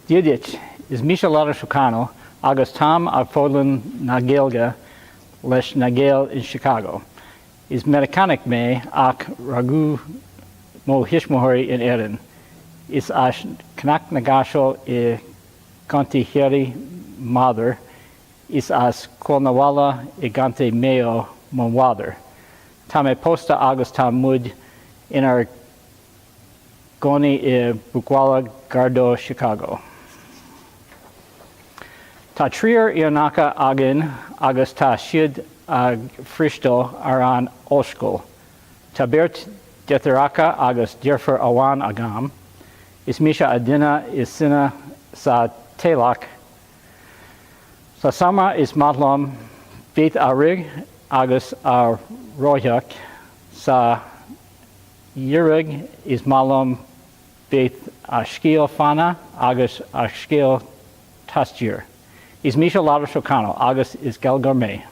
Dia duit, is mise Labhrás O'Connell agus táim ag foghlaim na Gaeilge leis na Gaeil in Chicago. Is Meiriceánach mé ach rugadh mo thuismitheoirí in Éirinn. Is as Cnoc na gCaiseal i gContae Chiarraí m'athair, is as Cúil na bhFalla i gContae Mayo mo mháthair. Tá mé pósta agus tá muid inár gcónaí i mbruachbhaile gar do Chicago. Tá triúr iníonacha againn agus tá siad ag freastal ar an ollscoil. Tá beirt deartháireacha agus deirfiúr amháin agam. Is mise an duine is sine sa teaghlach. Sa samhradh is maith liom bheith ag rith agus ag rothaíocht. Sa gheimhreadh is maith liom bheith ag sciáil fána agus ag sciáil trastíre. Is mise Labhrás O'Connell agus is Gaeilgeoir mé.